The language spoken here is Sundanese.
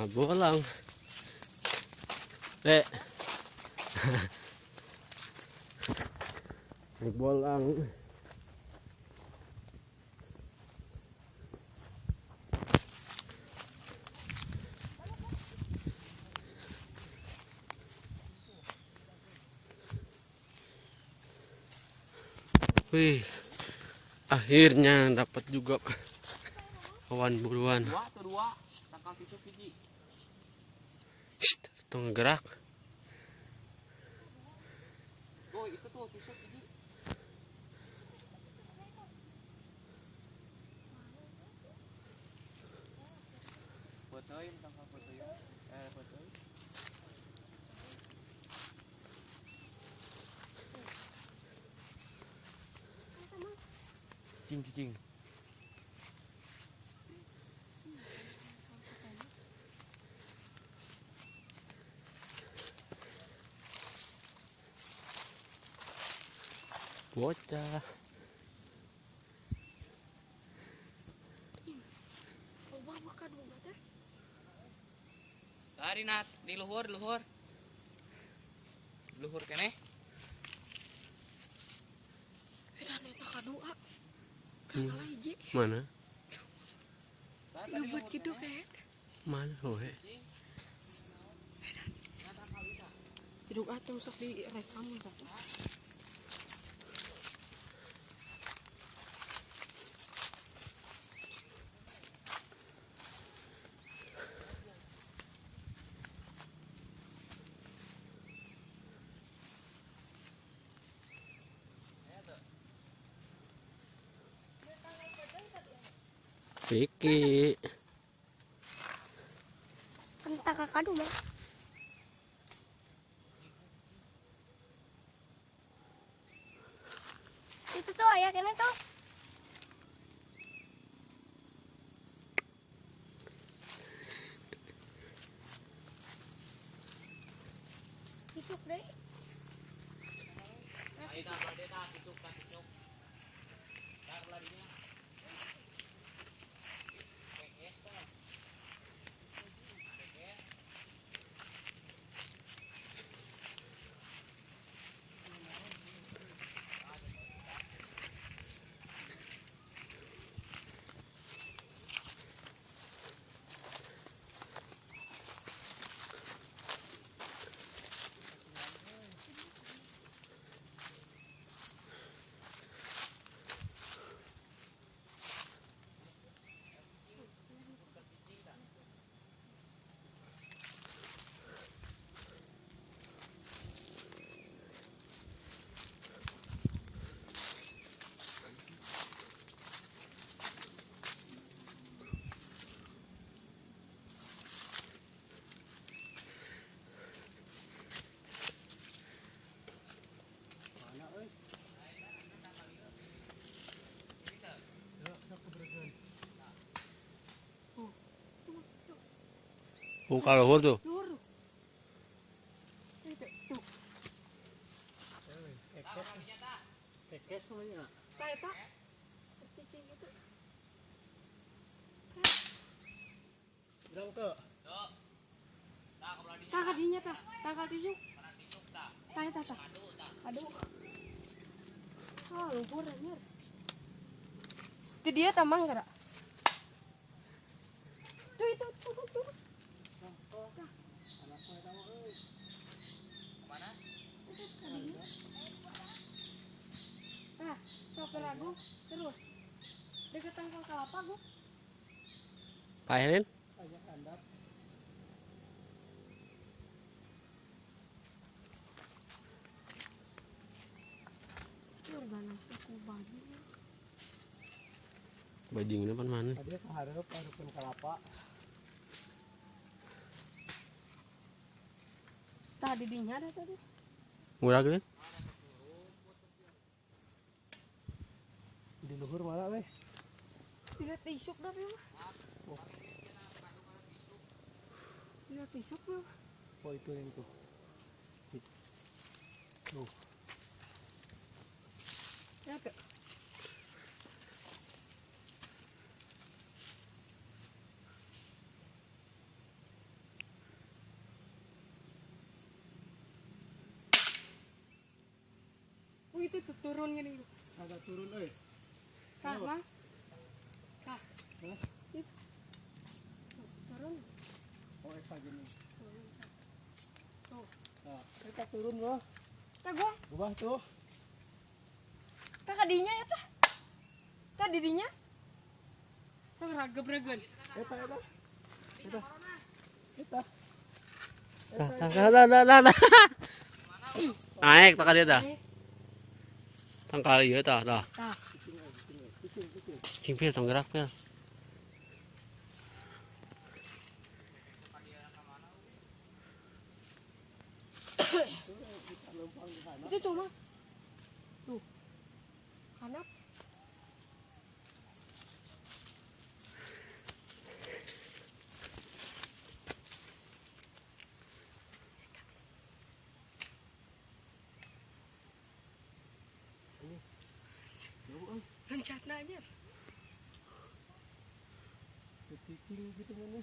Ngabolang. Dek. Naik bolang. Wih, akhirnya dapat juga kawan buruan. Dua atau dua, tangkal tisu biji. Shh, tong gerak. Tuh, itu tuh tisu biji. Fotoin, tangkal fotoin. Fotoin. Cing cing. Bocah. Lari nat di luhur luhur. Luhur keneh. Edan eta kadua. Mana? Lebat gitu kayak. Mana we? Jeduk atuh sok direkam satu. Vicky. Entah kakak dulu. Itu tuh ayah kena tuh. Isuk deh. Buka luhur tuh. Luhur. Itu tuh. Kekes namanya. Kayak tak. Cicing gitu. Berapa ke? Tah kadinya tah, tangkal tisu. Tah tah tah. Aduh. Oh, luhur anjir. Itu dia tamang enggak? Tuh itu tuh tuh. Nah, sok ragu terus. Dekat tangkal kelapa gua. Pak Helin? Bajing depan mana? Tadi keharap harapun kelapa. Tadi dinya ada tadi. Murah gitu? Di luhur malah weh. Tiga tisuk dah mah. Oh. Tiga tisuk mah. Oh itu yang tuh. Tuh. Ya tuh. Itu turun gini. Agak turun euy. Tah, Mang. Tah. Hah? Itu. Tuh, turun. Oh, eta gini. Turun. Tuh. Nah, eta turun loh. Tah gua. Ubah tuh. Tah kadinya ya tah. Tah didinya. Sok ragep-rageun. Eta eta. Eta. Eta. Tah, tah, tah, tah, tah, tah. Naik tak dia tah. Tangkal ieu tah, tah. Tah. Cing pil tong gerak pil. Itu tuh, Mang. Tuh. Kanap. Loncatna aja. Cicing gitu mana.